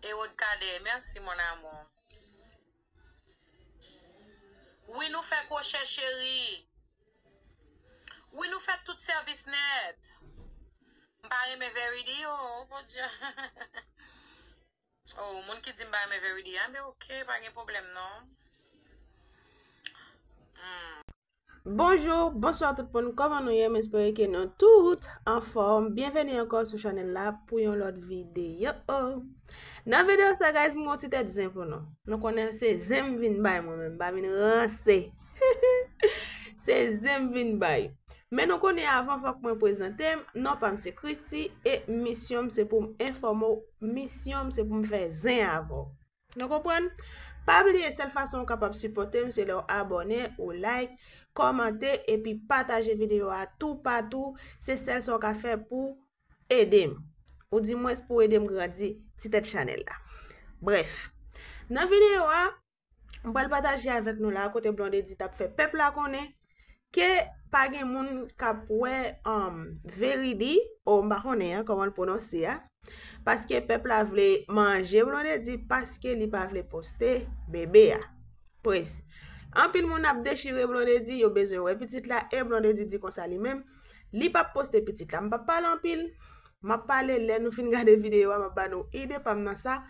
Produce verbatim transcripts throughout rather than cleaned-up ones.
Erod Cadet, mèsi, mon amour. Wi, nou fè kwochè, cheri. Wi, nou fè tout sèvis nèt. M pa renmen Verity, oh, Bondye. Oh, moun ki di m pa renmen Verity, a, men oke, pa gen pwoblèm, non. Hmm. Bonjou, bonswa tout moun, kòman nou ye? M espere ke nou tout anfòm. Byenveni ankò sou chanèl la pou yon lòt videyo. Nan videyo sa, guys, m gon ti tèt zen pou nou. Nou konnen se zen m vin bay mwen menm, m pa vin ranse. Se zen m vin bay. Men nou konnen avan fòk mwen prezante m, non pa m se Christy e misyon m se pou m enfòme w, misyon m se pou m fè zen avè w. Nou konprann? Pa bliye, sèl fason ou kapab sipòte m, se lè w abòne, ou like, kòmante, epi pataje videyo a toupatou. Se sèl sa w ka fè pou ede m. Ou di mwens pou ede m grandi ti tèt chanèl la. Brèf, nan videyo a, m pral pataje avèk nou la, kote Blondedy t ap fè pèp la konnen ke pa gen moun k ap wè, um, Verity, o, m pa konnen an, kòman l pwononse a, paske pèp la vle manje Blondedy, paske li pa vle poste bebe a. Prince. Anpil moun ap dechire Blondedy, yo bezwen wè pitit la, e Blondedy di konsa li menm, li p ap poste pitit la. M p ap pale anpil, m ap pale lè nou fin gade videyo a, m ap ba nou ide pa m nan sa.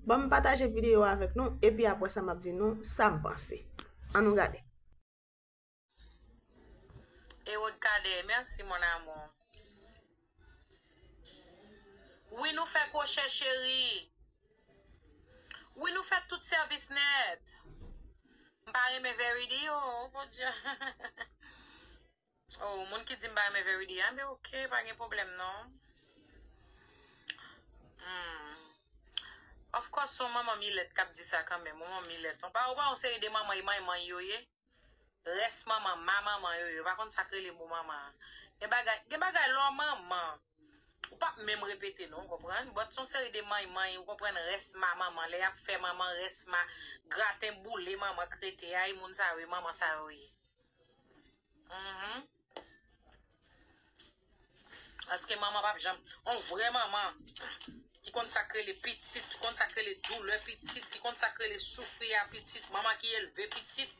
Ban m pataje videyo a avèk nou, epi apre sa, m ap di nou sa m panse. Ann nou gade. Erod Cadet, mèsi, mon amour. Wi, nou fè kwochè, cheri. Wi, nou fè tout sèvis nèt. M pa renmen Verity, oh, Bondye. Oh, moun ki di m pa renmen Verity, a, men oke, pa gen pwoblèm, non. Hmm. Of course, se yon manman milèt k ap di sa kanmenm, yon manman milèt. Ou pa, ou pa yon seri de manman manman yo ye. Rès manman, ma manman yo, yo pa konn sa k rele mo manman an. Gen bagay, gen bagay lè w manman, ou p ap menm repete non, ou konprann? But se yon seri de manman, ou konprann, rès ma manman, lè y ap fè manman, rès ma, graten boule manman k rete a, e moun sa yo, e manman sa yo ye. Mhm. Paske manman p ap janm, yon vrè manman ki konn sa k rele pitit, ki konn sa k rele doulè pitit, ki konn sa k rele soufri a pitit, manman ki elve pitit,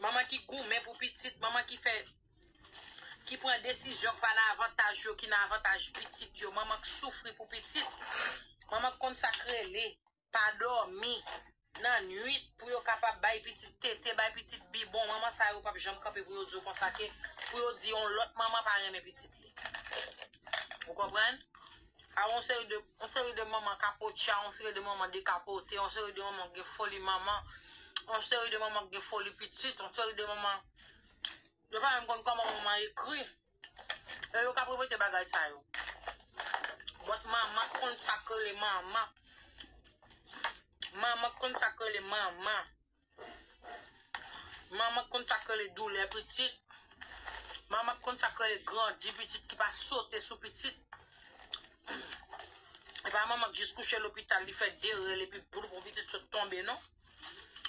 manman ki goumen pou pitit, manman ki fè, ki pran desizyon k pa nan avantaj yo, ki nan avantaj pitit yo, manman k soufri pou pitit, manman k konn sa k rele pa dòmi nan nwit pou yo kapab bay pitit tete, bay pitit bibwon. Manman sa yo p ap janm kanpe pou yo di w konsa ke, pou yo di yon lòt manman pa renmen pitit li. Ou konprann? A yon seri de, yon seri de manman kapotcha, yon seri de manman dekapote, yon seri de manman ki gen foli manman, yon seri de manman ki gen foli pitit, yon seri de manman, yo pa menm konn kòman manman ekri. E yo k ap repete bagay sa yo. But manman k konn sa k rele manman. Manman k konn sa k rele manman. Manman k konn sa k rele doulè pitit. Manman k konn sa k rele grandi pitit ki pa sote sou pitit. E pa manman k jis kouche lopital, li fè de rèl epi bloup, yon pitit sot tonbe, non.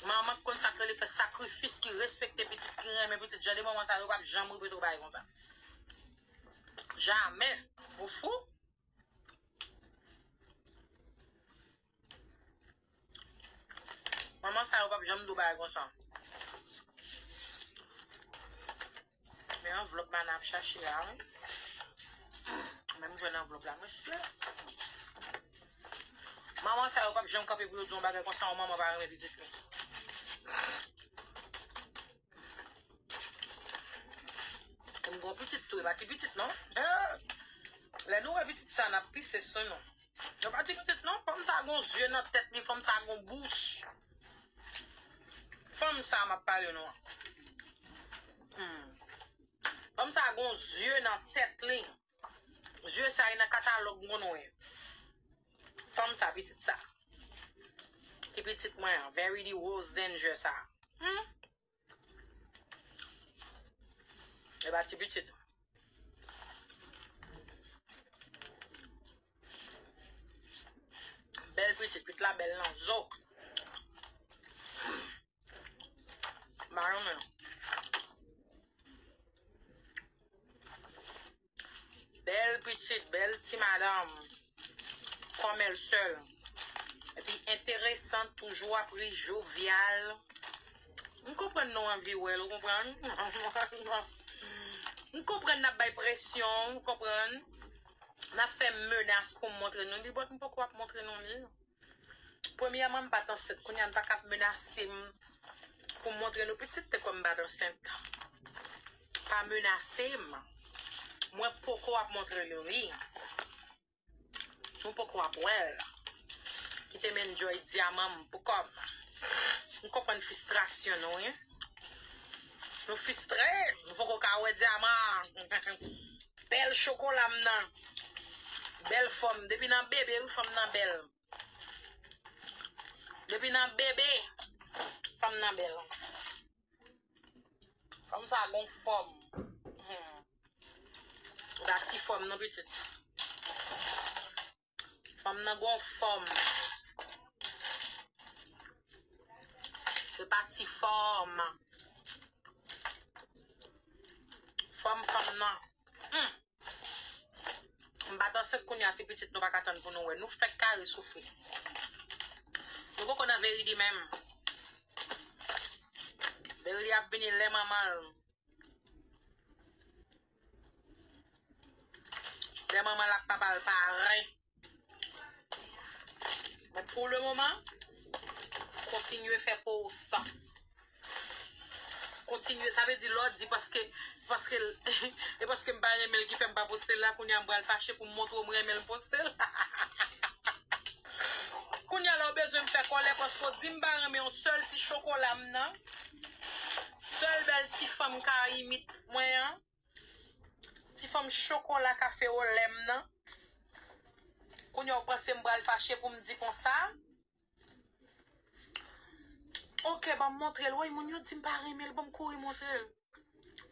Manman k konn sa k rele fè sakrifis, ki respekte pitit, ki renmen pitit. Jan de manman sa yo p ap janm repete yon bagay konsa. Jamè. Ou fou? Manman sa yo p ap janm di w bagay konsa. Men anvlòp Mana ap chache a, wi. Men m jwenn anvlòp la, mesye. Manman sa yo p ap janm kanpe pou yo di yon bagay konsa, yon manman pa renmen pitit li. E m gon pitit tou, e pa ti pitit non. Lè nou wè pitit sa, n ap pise sou nou. Yo pa ti pitit non, fanm sa gon zye nan tèt li, fanm sa gon bouch. Fanm sa m ap pale nou an. Hmm. Fanm sa gon zye nan tèt li. Zye sa e nan katalòg m konn wè. Fanm sa, pitit sa. Ki pitit mwen an, Verity Rose Danger sa. Hmm? E pa ti pitit. Bèl pitit, pitit la bèl nan zo. Mayon men. Bèl pitit, bèl ti madanm. Kòmèl sèl. Epi enteresan, toujou ap ri, jovyal. M konprann nou anvi wè l, ou konprann? M konprann n ap bay presyon, ou konprann? N ap fè menas pou m montre nou li, but m poko ap montre nou li. Premyèman, m pa t ansent, kounye a n pa ka ap menase m pou m montre nou pitit te kòm m pa t ansent. Pa menase m. Mwen poko ap montre nou li. Nou poko ap wè l. Kite m enjoy dyaman m pou kò m. M konprann fristrasyon nou, wi. Nou fristre, nou poko ka wè dyaman. Bèl chokola m nan. Bèl fòm. Depi nan bebe, wi, fanm nan bèl. Depi nan bebe, fanm nan bèl. Fanm sa gon fòm. Hmm. Ou ta ti fòm nan pitit. Fanm nan gon fòm. Se pa ti fòm. Fòm fanm nan. Hmm. M pa t ansent kounye a, se pitit nou pa ka tann pou nou wè. Nou fèk kare soufri. Nou poko nan veridi menm. Veridi ap vini lè manman l. Lè manman l ak papa l pare. Men pou le moman, kontinye fè post. Kontinye, sa vle di lè w di paske, paske, e paske m pa renmen l ki fè m pa poste l la, kounye a m pral fache pou m montre w m renmen l poste l. Kounye a la w bezwen m fè kòlè paske w di m pa renmen yon sèl ti chokola m nan. Sèl bèl ti fanm ka imit mwen an. Ti fanm chokola kafe olè m nan. Kounye a w panse m pral fache pou m di konsa? Ok, ban m montre l. Woy, moun yo di m pa renmen l, ban m kouri montre l.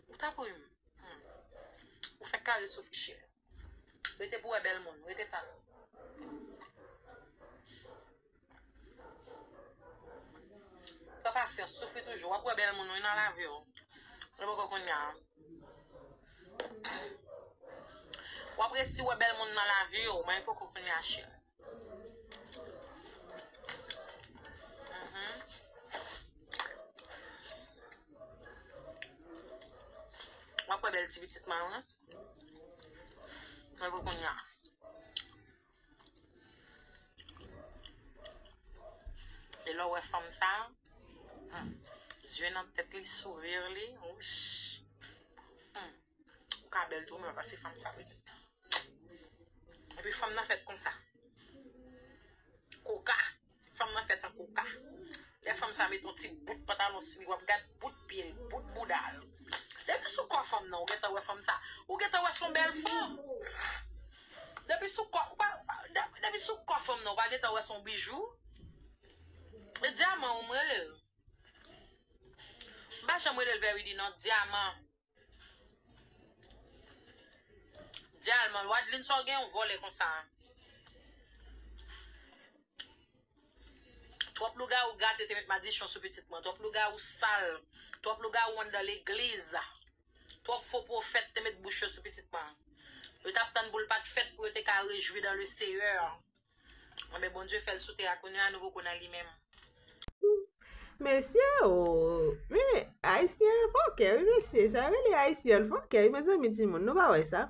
Ou t ap ri m. Hmm. Ou fèk kare soufri, cheri. Rete pou wè bèl moun, rete tann. Pran pasyans, soufri toujou. W ap wè bèl moun wi nan lavi w. Men poko kounye a. W ap resi wè bèl moun nan lavi w, men poko kounye a, cheri. Mhm. W ap wè bèl ti pitit mwen wi. Men pou kounye a. E lè w wè fanm sa, hmm, zye nan tèt li, sourire li, wouch. Hmm. Ou ka bèl tou, men pa pase fanm sa pitit. Epi fanm nan fèt konsa. Koka. Fanm nan fèt an koka. Lè fanm sa met yon ti bout pantalon sou li, w ap gad bout pye l, bout bouda l. Depi sou kò fanm nan, ou gentan wè fanm sa. Ou gentan wè se yon bèl fanm. Depi sou kò, ou pa, ou pa, de-, depi sou kò fanm nan, ou pa gentan wè se yon bijou. E dyaman ou m rele l. M pa janm rele l Veridi non, dyaman. Dyaman, Wadlin, sa w gen yon vòlè konsa? Twòp lougawou gate te met madichon sou pitit mwen. Twòp lougawou sal. Twòp lougawou anndan legliz. Twòp fo pwofèt te met bouch yo sou pitit mwen. Yo t ap tann pou l pa t fèt pou yo te ka rejwi dans le Seigneur. Enben, Bondye fè l sou tè a kounye a, nou poko nan li menm. Mesye o, men Ayisyen fòkè wi mesye, sa rele Ayisyen fòkè wi mezanmi timoun, nou pa wè sa?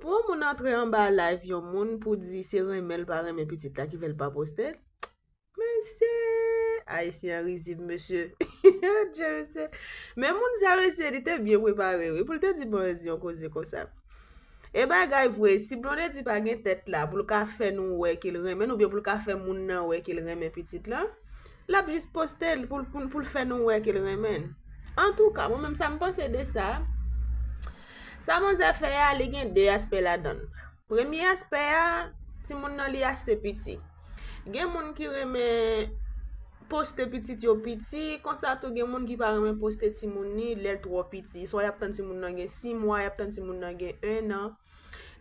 Pou yon moun antre anba live yon moun pou di se renmen l pa renmen pitit la ki fè l pa poste l. Mesye, Ayisyen an rizib mesye. Dye mesye. Men moun sa mesye, li te byen prepare wi, pou l te di Blondedy yon koze konsa. E bagay vre, si Blondedy pa gen tèt la pou l ka fè nou wè ke l renmen n, oubyen pou l ka fè moun nan wè ke l renmen pitit lan, l ap jis poste l pou l, pou, pou l fè nou wè ke l renmen n. Antouka, mwen menm sa m panse de sa, sa manzè fè a, li gen de aspè ladan l. Premye aspè a, timoun nan li ase piti. Gen moun ki renmen poste pitit yo piti, konsa tou gen moun ki pa renmen poste timoun li lè l twò piti. Swa y ap tann timoun nan gen sis mwa, y ap tann timoun nan gen en an,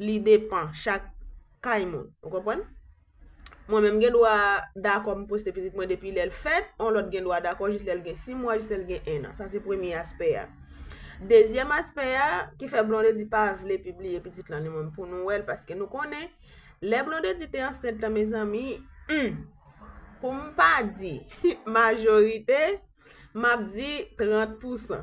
li depan chak kay moun. Ou konprann? Mwen menm gen dwa dakò m poste pitit mwen depi lè l fèt, yon lòt gen dwa dakò jis lè l gen sis mwa, jis lè l gen en an. Sa se premye aspè a. Dezyèm aspè a, ki fè Blondedy pa vle pibliye pitit lan li menm pou nou wè l, paske nou konnen, lè Blondedy te ansent lan, mezanmi, hmm, Pou m pa di majorite, m ap di trant pousan.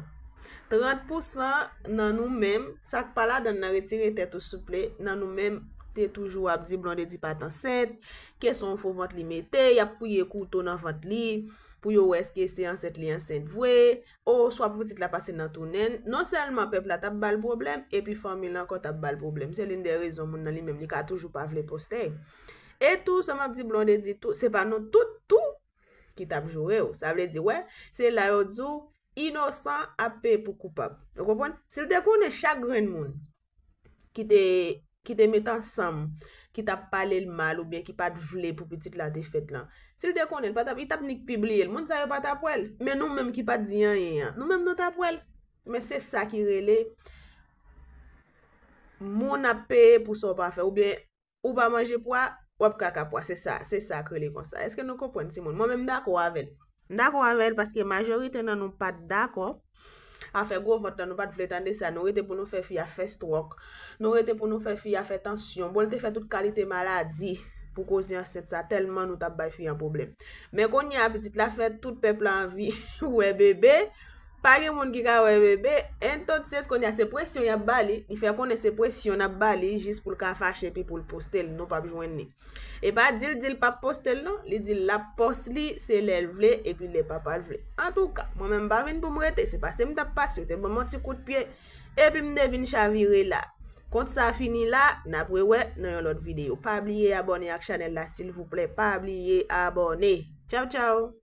Trant pousan nan nou menm, sa k pa ladan nan retire tèt ou souple, nan nou menm te toujou ap di Blondedy pa t ansent, ke se yon fo vant li mete, y ap fouye kouto nan vant li pou yo wè èske se ansent li ansent vre, oswa pou pitit la pase nan tou nen l. Non sèlman pèp la t ap ba l pwoblèm, epi fanmi l ankò t ap ba l pwoblèm. Se l'une des raisons moun nan li menm li ka toujou pa vle poste. E tou, sa m ap di Blondedy tou, se pa nou tout tou ki t ap joure w. Sa vle di, wè, se la yo di w, inosan ap peye pou koupab. Ou konprann? Si l te konnen chak grenn moun ki te, ki te met ansanm, ki t ap pale l mal oubyen ki pa t vle pou pitit la te fèt lan, si l te konnen, l pa t ap, li t ap nik pibliye l. Moun sa yo pa t ap wè l. Men nou menm ki pa t di anyen an, nou menm nou t ap wè l. Men se sa ki rele moun ap peye pou sa w pa fè. Oubyen ou pa manje pwa, w ap kaka pwa. Se sa, se sa k rele konsa. Èske nou konprann, timoun? Mwen menm m dakò avè l. M dakò avè l paske majorite nan nou pa t dakò. Afè gwo vant lan, nou pa t vle tande sa. Nou rete pou nou fè fi a fè stwòk. Nou rete pou nou fè fi a fè tansyon. Bon, l te fè tout kalite maladi pou koze ansent sa, tèlman nou t ap bay fi an pwoblèm. Men kounye a, pitit la fèt, tout pèp la anvi wè bebe. Pa gen moun ki ka wè bebe. Entonces, kounye a, se presyon y ap ba li. Li fè konnen se presyon n ap ba li jis pou l ka fache epi pou l poste l. Nou p ap jwenn li. E pa di l, di l p ap poste l non. Li di l l ap poste li, se lè l vle, epi lè papa l vle. Antouka, mwen menm m pa vin pou m rete. Se pase m t ap pase, yo te ban m yon ti kout pye, epi m te vin chavire la. Kont sa fini la, n ap rewè nan yon lòt videyo. Pa bliye abòne ak chanèl la, silvouplè. Pa bliye abòne. Tchaw, tchaw!